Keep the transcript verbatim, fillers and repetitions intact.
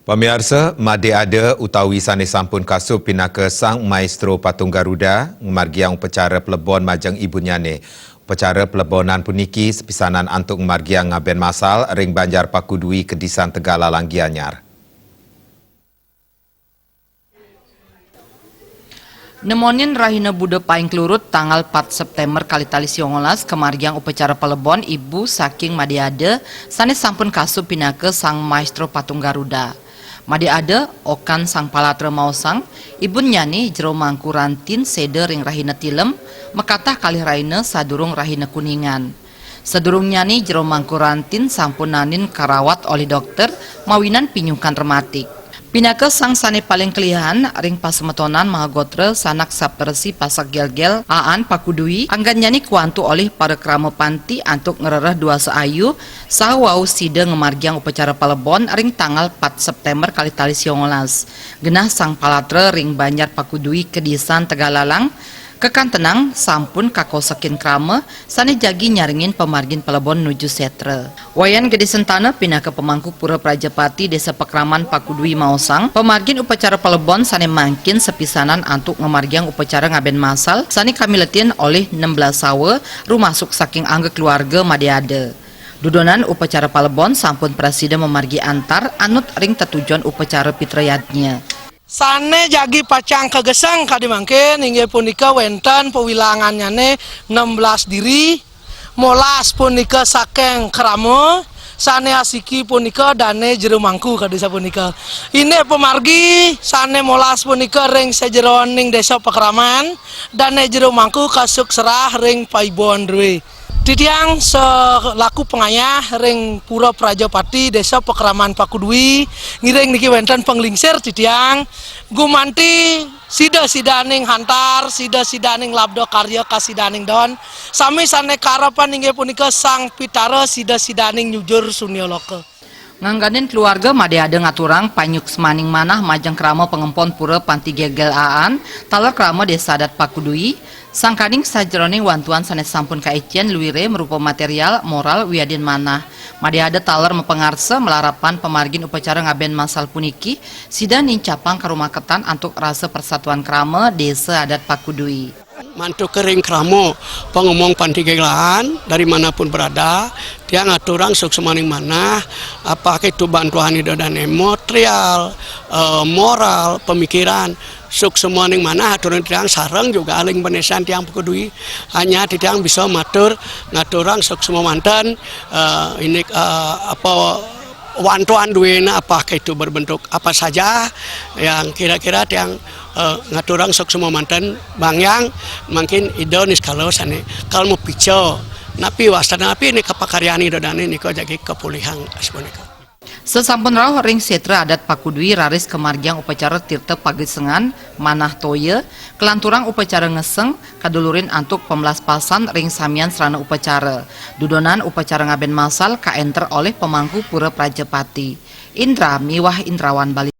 Pamiarsa, Made Ada utawi sané sampun kasub pinaka Sang Maestro Patung Garuda ngamargiang upacara plebon majeng ibunnyané. Upacara plebonan puniki sepisanan antuk ngamargiang Ngaben Masal ring Banjar Pakudui, Kedisan Tegalalang, Gianyar. Nemonin rahina Buda paing klurut, tanggal pat September kalih tali siongolas, kamargiang upacara palebon ibu saking Made Ada sané sampun kasub pinaka Sang Maestro Patung Garuda. Made Ada, okan Sang Palatra maosang, ibunnyané Jero Mangku Rantin séda ring rahina Tilem, makatah kalih rahina sadurung rahina Kuningan. Sadurungnyané Jero Mangku Rantin sampun naenin karawat olih dokter mawinan pinyukan rematik. Pinaka sang sané paling kelihan ring pasemetonan mahagotra sanak Saptarsi Pasak Gelgel Aan Pakudui, anggannyané kawantu olih para krama panti antuk ngrereh duasa ayu, saha wau sida ngamargiang upacara palebon ring tanggal pat September kalih tali siongolas. Genah Sang Palatra ring Banjar Pakudui, Kedisan Tegalalang, kakantenang sampun kakosekin krama sané jagi nyarengin pamargin palebon nuju sétra. Wayan Gede Sentana pinaka pamangku Pura Prajapati Désa Pakraman Pakudui maosang, pamargin upacara palebon sané mangkin sepisanan antuk ngamargiang upacara Ngaben Masal sané kamiletin olih nem belas sawa, rumasuk saking angga keluarga Made Ada. Dudonan upacara palebon sampun prasida mamargi antar anut ring tetujon upacara Pitra Yadnya. Sané jagi pacang kagesang kadi mangkin inggih punika wénten pawilangannyané nem belas diri, molas punika saking krama, sané asiki punika Dané Jero Mangku kadi sapunika. Indik pamargi sané molas punika ring sajeroning Désa Pakraman, Dané Jero Mangku kasukserah ring paibuan drué. Titiang selaku pangayah ring Pura Prajapati Désa Pakraman Pakudui, ngiring niki wénten panglingsir titiang gumanti sida-sidaning hantar, sida-sidaning labda karya kasidaning don, sami sané karepan inggih punika Sang Pitara sida-sidaning nyujur sunyaloka. Ngangganin keluarga Made Ada ngaturang panyuksmaning manah majeng krama pangempon Pura Panti Gelgel Aan, taler krama Désa Adat Pakudui, sangkaning sajeroning wantuan sané sampun kaicén luiré marupa material, moral, wiadin manah. Made Ada taler mapangarsa malarapan pamargin upacara Ngaben Masal puniki, sida nincapang karumaketan antuk rasa persatuan krama Désa Adat Pakudui. Mantuk kering krama, pangomong Panti Gelgel Aan, dari mana pun berada, tiang aturang suksmaning manah, apakah itu bantuan ida dané material, eh, moral, pemikiran, suksmaning manah aturang tiang sareng juga aling benesan tiang Pakudui, hanya tiang bisa matur ngaturang suksma manten, eh, ini, eh, apa wantuan duéna apakah itu berbentuk apa saja yang kira-kira tiang, eh, ngaturang suksma manten bangyang mangkin ida niskala sané kal mapica napi wasana napi nika pakaryan ida dané nika jagi kapolihang sapunika. Sasampun rauh ring sétra adat Pakudui raris kamargiang upacara tirta pagesengan manah toya, kalanturang upacara ngeseng, kadulurin antuk pamlaspasan ring samian sarana upacara. Dudonan upacara Ngaben Masal kaénter olih pamangku Pura Prajapati. Indra miwah Indrawan Bali.